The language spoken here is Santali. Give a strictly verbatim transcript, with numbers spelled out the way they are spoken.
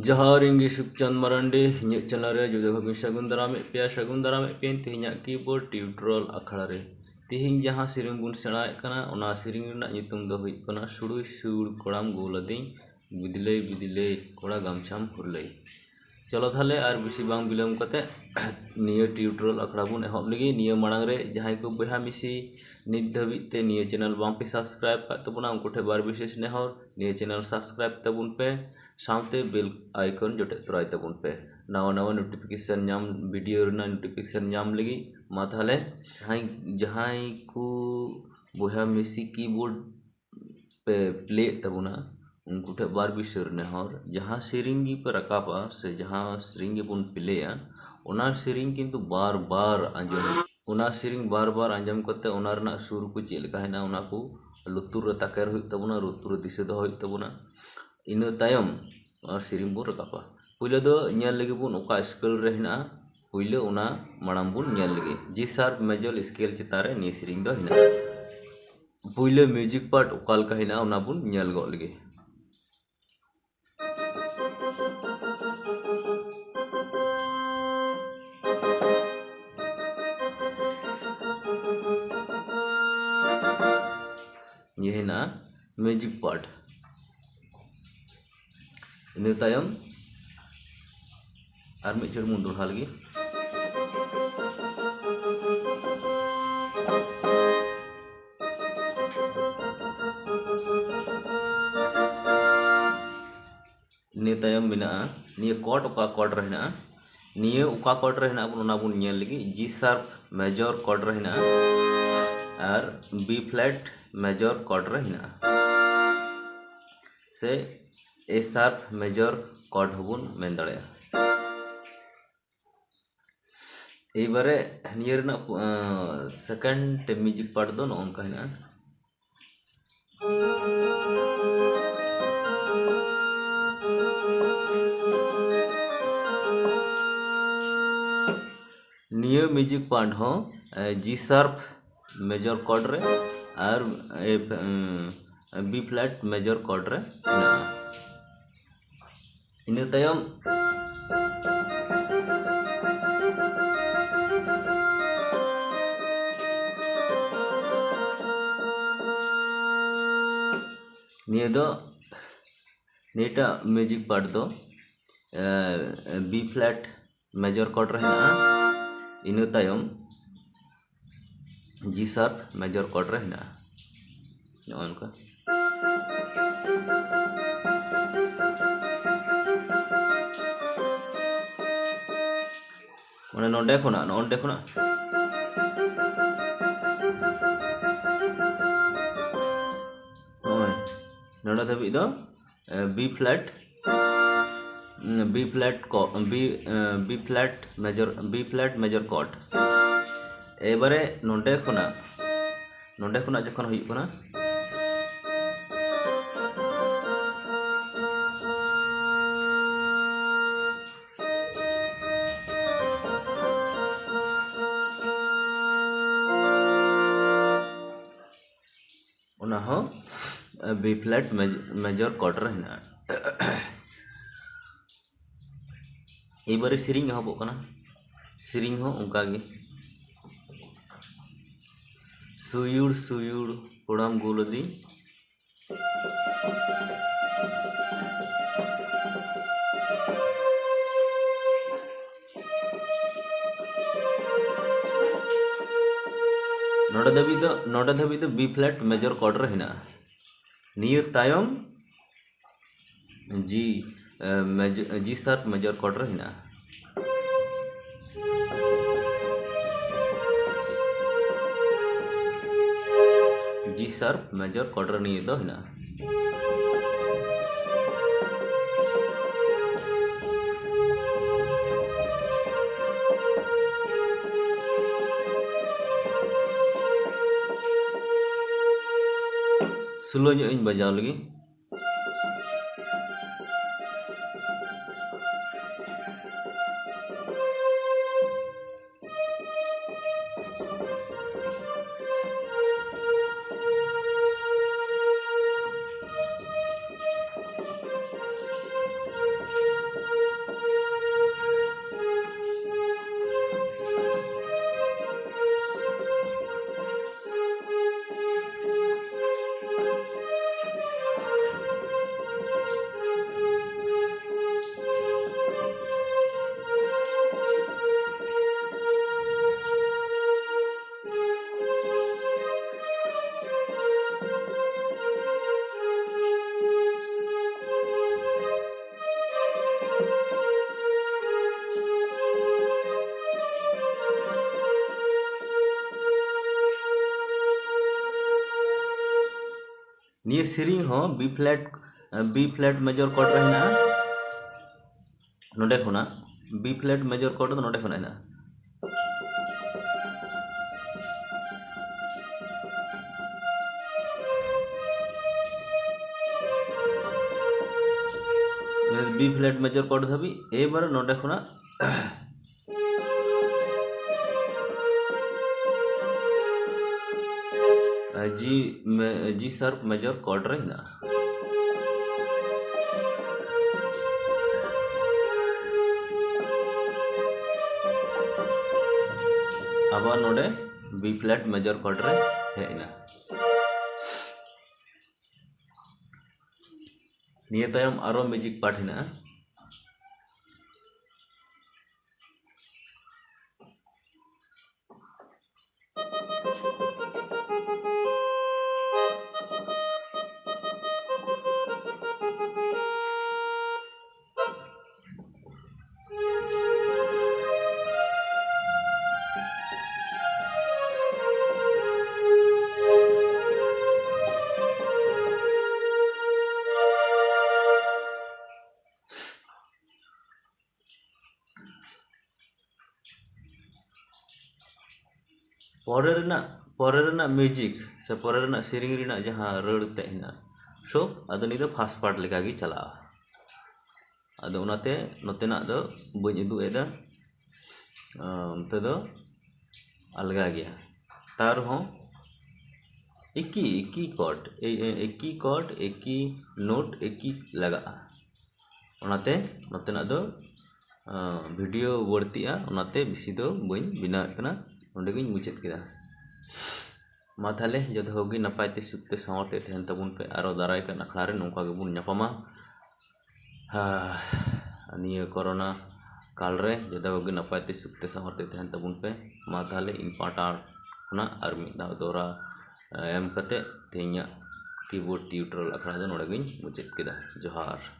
ᱡᱚᱦᱟᱨ, ᱤᱧ ᱜᱮ ᱥᱩᱠᱪᱟᱸᱫ ᱢᱟᱨᱟᱱᱰᱤ᱾ ᱤᱧᱟᱹᱜ channel ᱨᱮ ᱡᱚᱛᱚ ᱠᱚᱜᱮᱧ ᱥᱟᱹᱜᱩᱱ ᱫᱟᱨᱟᱢᱮᱫ ᱯᱮᱭᱟ, ᱥᱟᱹᱜᱩᱱ ᱫᱟᱨᱟᱢᱮᱫ ᱯᱮᱭᱟᱧ ᱛᱮᱦᱮᱧᱟᱜ keyboard tutorial ᱟᱠᱷᱲᱟ ᱨᱮ᱾ ᱛᱮᱦᱮᱧ ᱡᱟᱦᱟᱸ ᱥᱮᱨᱮᱧ ᱵᱚᱱ ᱥᱮᱬᱟᱭᱮᱫ ᱠᱟᱱᱟ, ᱚᱱᱟ ᱥᱮᱨᱮᱧ ᱨᱮᱱᱟᱜ ᱧᱩᱛᱩᱢ ᱫᱚ ᱦᱩᱭᱩᱜ ᱠᱟᱱᱟ ᱥᱩᱲᱩᱭ ᱥᱩᱲ ᱠᱚᱲᱟᱢ ᱜᱳᱞ ᱟᱹᱫᱤᱧ, ᱵᱤᱫᱞᱟᱹᱭ ᱵᱤᱫᱞᱟᱹᱭ ᱠᱚᱲᱟ ᱜᱟᱢᱪᱷᱟᱢ ᱦᱩᱨᱞᱟᱹᱭ᱾ ᱪᱚᱞᱚ ᱛᱟᱦᱞᱮ ᱟᱨ ᱵᱮᱥᱤ ᱵᱟᱝ ᱵᱤᱞᱚᱢ ᱠᱟᱛᱮ ᱱᱤᱭᱟᱹ tutorial ᱟᱠᱷᱲᱟ ᱵᱚᱱ ᱮᱦᱚᱵ ᱞᱮᱜᱮ᱾ ᱱᱤᱭᱟᱹ ᱢᱟᱲᱟᱝ ᱨᱮ ᱡᱟᱦᱟᱸᱭ ᱠᱚ ᱵᱚᱭᱦᱟ ᱢᱤᱥᱤ ᱱᱤᱛ ᱫᱷᱟᱹᱵᱤᱡ ᱛᱮ ᱱᱤᱭᱟᱹ channel ᱵᱟᱝ ᱯᱮ subscribe ᱟᱠᱟᱫ ᱛᱟᱵᱚᱱᱟ, ᱩᱱᱠᱩ ᱴᱷᱮᱱ ᱵᱟᱨ ᱵᱤᱥᱮᱥ ᱱᱮᱦᱚᱨ, ᱱᱤᱭᱟᱹ channel subscribe ᱛᱟᱵᱚᱱ ᱯᱮ, ᱥᱟᱶᱛᱮ bell icon ᱡᱚᱴᱮᱫ ᱛᱚᱨᱟᱭ ᱛᱟᱵᱚᱱ ᱯᱮ, ᱱᱟᱣᱟ ᱱᱟᱣᱟ notification ᱧᱟᱢ, video ᱨᱮᱱᱟᱜ notification ᱧᱟᱢ ᱞᱟᱹᱜᱤᱫ᱾ ᱢᱟ ᱛᱟᱦᱞᱮ ᱡᱟᱦᱟᱸᱭ, ᱡᱟᱦᱟᱸᱭ ᱠᱚ ᱵᱚᱭᱦᱟ ᱢᱤᱥᱤ keyboard ᱯᱮ ᱯᱞᱮᱭᱮᱫ ᱛᱟᱵᱚᱱᱟ, ᱩᱱᱠᱩ ᱴᱷᱮᱱ ᱵᱟᱨ ᱵᱤᱥᱮᱥ ᱱᱮᱦᱚᱨ, ᱡᱟᱦᱟᱸ ᱥᱮᱨᱮᱧ ᱜᱮᱯᱮ ᱨᱟᱠᱟᱵᱟ ᱥᱮ ᱡᱟᱦᱟᱸ ᱥᱮᱨᱮᱧ ᱜᱮᱵᱚᱱ ᱯᱞᱮᱭᱟ, ᱚᱱᱟ ᱥᱮᱨᱮᱧ ᱠᱤᱱᱛᱩ ᱵᱟᱨ ᱵᱟᱨ ᱟᱸᱡᱚᱢ, ᱚᱱᱟ ᱥᱮᱨᱮᱧ ᱵᱟᱨ ᱵᱟᱨ ᱟᱸᱡᱚᱢ ᱠᱟᱛᱮ ᱚᱱᱟ ᱨᱮᱱᱟᱜ ᱥᱩᱨ ᱠᱚ ᱪᱮᱫ ᱞᱮᱠᱟ ᱦᱮᱱᱟᱜᱼᱟ, ᱚᱱᱟ ᱠᱚ ᱞᱩᱛᱩᱨ ᱨᱮ ᱛᱟᱠᱮᱨ ᱦᱩᱭᱩᱜ ᱛᱟᱵᱚᱱᱟ, ᱞᱩᱛᱩᱨ ᱨᱮ ᱫᱤᱥᱟᱹ ᱫᱚᱦᱚ ᱦᱩᱭᱩᱜ ᱛᱟᱵᱚᱱᱟ᱾ ᱤᱱᱟᱹ ᱛᱟᱭᱚᱢ ᱚᱱᱟ ᱥᱮᱨᱮᱧ ᱵᱚᱱ ᱨᱟᱠᱟᱵᱟ᱾ ᱯᱳᱭᱞᱳ ᱫᱚ ᱧᱮᱞ ᱞᱟᱹᱜᱤᱫ ᱵᱚᱱ ᱚᱠᱟ scale ᱨᱮ ᱦᱮᱱᱟᱜᱼᱟ, ᱯᱳᱭᱞᱳ ᱚᱱᱟ ᱢᱟᱲᱟᱝ ᱵᱚᱱ ᱧᱮᱞ ᱞᱮᱜᱮ᱾ G sharp major scale ᱪᱮᱛᱟᱱ ᱨᱮ ᱱᱤᱭᱟᱹ ᱥᱮᱨᱮᱧ ᱫᱚ ᱦᱮᱱᱟᱜᱼᱟ᱾ ᱯᱳᱭᱞᱳ music part ᱚᱠᱟ ᱞᱮᱠᱟ ᱦᱮᱱᱟᱜᱼᱟ, ᱚᱱᱟ ᱵᱚᱱ ᱧᱮᱞ ᱜᱚᱫ ᱞᱮᱜᱮ᱾ ᱱᱤᱭᱟᱹ ᱦᱮᱱᱟᱜᱼᱟ music part᱾ ᱤᱱᱟᱹ ᱛᱟᱭᱚᱢ ᱟᱨ ᱢᱤᱫ ᱪᱷᱚᱴ ᱵᱚᱱ ᱫᱚᱦᱲᱟ ᱞᱮᱜᱮ᱾ ᱤᱱᱟᱹ ᱛᱟᱭᱚᱢ ᱢᱮᱱᱟᱜᱼᱟ ᱱᱤᱭᱟᱹ chord, ᱚᱠᱟ chord ᱨᱮ ᱦᱮᱱᱟᱜᱼᱟ, ᱱᱤᱭᱟᱹ ᱚᱠᱟ chord ᱨᱮ ᱦᱮᱱᱟᱜ ᱵᱚᱱ, ᱚᱱᱟ ᱵᱚᱱ ᱧᱮᱞ ᱞᱟᱹᱜᱤᱫ᱾ G sharp major chord ᱨᱮ ᱦᱮᱱᱟᱜᱼᱟ ᱟᱨ B flat major chord ᱨᱮ ᱦᱮᱱᱟᱜᱼᱟ, ᱥᱮ A sharp major chord ᱦᱚᱸᱵᱚᱱ ᱢᱮᱱ ᱫᱟᱲᱮᱭᱟᱜᱼᱟ᱾ ᱮᱭᱵᱟᱨᱮ ᱱᱤᱭᱟᱹ ᱨᱮᱱᱟᱜ, ᱟᱸ, second music part ᱫᱚ ᱱᱚᱜᱼᱚ ᱱᱚᱝᱠᱟ ᱦᱮᱱᱟᱜᱼᱟ᱾ ᱱᱤᱭᱟᱹ music part ᱦᱚᱸ, ᱮ, G sharp major chord ᱨᱮ ᱟᱨ F, ᱮ, B flat major chord ᱨᱮ ᱢᱮᱱᱟᱜᱼᱟ᱾ ᱤᱱᱟᱹ ᱛᱟᱭᱚᱢ ᱱᱤᱭᱟᱹ ᱫᱚ, ᱱᱤᱭᱟᱹᱴᱟᱜ ᱢᱤᱣᱡᱤᱠ ᱯᱟᱨᱴ ᱫᱚ B flat major chord ᱨᱮ ᱦᱮᱱᱟᱜᱼᱟ᱾ ᱤᱱᱟᱹ ᱛᱟᱭᱚᱢ G sharp major chord ᱨᱮ ᱦᱮᱱᱟᱜᱼᱟ᱾ ᱱᱚᱜᱼᱚ ᱱᱚᱝᱠᱟ᱾ ᱢᱟᱱᱮ ᱱᱚᱰᱮ ᱠᱷᱚᱱᱟᱜ, ᱱᱚᱜᱼᱚ ᱱᱚᱰᱮ ᱠᱷᱚᱱᱟᱜ ᱱᱚᱜᱼᱚᱭ ᱱᱚᱰᱮ ᱫᱷᱟᱹᱵᱤᱡ ᱫᱚ B flat, B flat B B flat major, B flat major chord᱾ ᱮᱵᱟᱨᱮ ᱱᱚᱰᱮ ᱠᱷᱚᱱᱟᱜ, ᱱᱚᱰᱮ ᱠᱷᱚᱱᱟᱜ ᱡᱚᱠᱷᱚᱱ ᱦᱩᱭᱩᱜ ᱠᱟᱱᱟ, ᱚᱱᱟ ᱦᱚᱸ B flat major chord ᱨᱮ ᱦᱮᱱᱟᱜᱼᱟ᱾ ᱮᱵᱟᱨᱮ ᱥᱮᱨᱮᱧ ᱮᱦᱚᱵᱚᱜ ᱠᱟᱱᱟ᱾ ᱥᱮᱨᱮᱧ ᱦᱚᱸ ᱚᱱᱠᱟ ᱜᱮ, ᱥᱩᱭᱩᱲ ᱥᱩᱭᱩᱲ ᱠᱚᱲᱟᱢ ᱜᱩᱞᱟᱹᱫᱤ᱾ ᱱᱚᱰᱮ ᱫᱷᱟᱹᱵᱤᱡ ᱫᱚ, ᱱᱚᱰᱮ ᱫᱷᱟᱹᱵᱤᱡ ᱫᱚ B flat major chord ᱨᱮ ᱦᱮᱱᱟᱜᱼᱟ᱾ ᱱᱤᱭᱟᱹ ᱛᱟᱭᱚᱢ G, G sharp major chord ᱨᱮ ᱦᱮᱱᱟᱜᱼᱟ᱾ G sharp major chord ᱨᱮ ᱱᱤᱭᱟᱹ ᱫᱚ ᱦᱮᱱᱟᱜᱼᱟ᱾ ᱥᱞᱳ ᱧᱚᱜ ᱤᱧ ᱵᱟᱡᱟᱣ ᱞᱮᱜᱮ᱾ ᱱᱤᱭᱟᱹ ᱥᱮᱨᱮᱧ ᱦᱚᱸ B flat, B flat major chord ᱨᱮ ᱦᱮᱱᱟᱜᱼᱟ᱾ ᱱᱚᱰᱮ ᱠᱷᱚᱱᱟᱜ B flat major chord ᱫᱚ ᱱᱚᱰᱮ ᱠᱷᱚᱱᱟᱜ ᱦᱮᱱᱟᱜᱼᱟ᱾ B flat major chord ᱫᱷᱟᱹᱵᱤᱡ, ᱮᱵᱟᱨ ᱱᱚᱰᱮ ᱠᱷᱚᱱᱟᱜ G, G sharp major chord ᱨᱮ ᱦᱮᱱᱟᱜᱼᱟ᱾ ᱟᱵᱟᱨ ᱱᱚᱰᱮ B flat major chord ᱨᱮ ᱦᱮᱡ ᱮᱱᱟ᱾ ᱱᱤᱭᱟᱹ ᱛᱟᱭᱚᱢ ᱟᱨᱚ music part ᱦᱮᱱᱟᱜᱼᱟ᱾ ᱯᱚᱨᱮ ᱨᱮᱱᱟᱜ, ᱯᱚᱨᱮ ᱨᱮᱱᱟᱜ music ᱥᱮ ᱯᱚᱨᱮ ᱨᱮᱱᱟᱜ ᱥᱮᱨᱮᱧ ᱨᱮᱱᱟᱜ ᱡᱟᱦᱟᱸ ᱨᱟᱹᱲ ᱛᱮ ᱦᱮᱱᱟᱜᱼᱟ, so ᱟᱫᱚ ᱱᱤᱭᱟᱹ ᱫᱚ first part ᱞᱮᱠᱟ ᱜᱮ ᱪᱟᱞᱟᱜᱼᱟ᱾ ᱟᱫᱚ ᱚᱱᱟᱛᱮ ᱱᱚᱛᱮᱱᱟᱜ ᱫᱚ ᱵᱟᱹᱧ ᱩᱫᱩᱜ ᱮᱫᱟ᱾ ᱟᱸ, ᱚᱱᱛᱮ ᱫᱚ ᱟᱞᱜᱟ ᱜᱮᱭᱟ᱾ ᱛᱟᱣ ᱨᱮᱦᱚᱸ ᱮᱠᱤ, ᱮᱠᱤ chord, ᱮ-, ᱮ-, ᱮᱠᱤ chord, ᱮᱠᱤ note, ᱮᱠᱤ ᱞᱟᱜᱟᱜᱼᱟ᱾ ᱚᱱᱟᱛᱮ ᱱᱚᱛᱮᱱᱟᱜ ᱫᱚ, ᱟᱸ, video ᱵᱟᱹᱲᱛᱤᱜᱼᱟ, ᱚᱱᱟᱛᱮ ᱵᱮᱥᱤ ᱫᱚ ᱵᱟᱹᱧ ᱵᱮᱱᱟᱣᱮᱫ ᱠᱟᱱᱟ᱾ ᱱᱚᱸᱰᱮ ᱜᱤᱧ ᱢᱩᱪᱟᱹᱫ ᱠᱮᱫᱟ᱾ ᱢᱟ ᱛᱟᱦᱞᱮ ᱡᱚᱛᱚ ᱦᱚᱲ ᱜᱮ ᱱᱟᱯᱟᱭ ᱛᱮ, ᱥᱩᱠ ᱛᱮ, ᱥᱟᱶᱟᱨ ᱛᱮ ᱛᱟᱦᱮᱱ ᱛᱟᱵᱚᱱ ᱯᱮ᱾ ᱟᱨᱚ ᱫᱟᱨᱟᱭ ᱠᱟᱱ ᱟᱠᱷᱲᱟ ᱨᱮ ᱱᱚᱝᱠᱟ ᱜᱮᱵᱚᱱ ᱧᱟᱯᱟᱢᱟ᱾ ᱦᱟ, ᱱᱤᱭᱟᱹ ᱠᱳᱨᱳᱱᱟ ᱠᱟᱞ ᱨᱮ ᱡᱚᱛᱚ ᱠᱚᱜᱮ ᱱᱟᱯᱟᱭ ᱛᱮ, ᱥᱩᱠ ᱛᱮ, ᱥᱟᱶᱟᱨ ᱛᱮ ᱛᱟᱦᱮᱱ ᱛᱟᱵᱚᱱ ᱯᱮ᱾ ᱢᱟ ᱛᱟᱦᱞᱮ ᱤᱧ ᱯᱟᱦᱴᱟ ᱠᱷᱚᱱᱟᱜ ᱟᱨ ᱢᱤᱫ ᱫᱷᱟᱣ ᱫᱚᱦᱲᱟ, ᱮᱢ ᱠᱟᱛᱮ ᱛᱮᱦᱮᱧᱟᱜ keyboard tutorial ᱟᱠᱷᱲᱟ ᱫᱚ ᱱᱚᱰᱮ ᱜᱤᱧ ᱢᱩᱪᱟᱹᱫ ᱠᱮᱫᱟ᱾ ᱡᱚᱦᱟᱨ᱾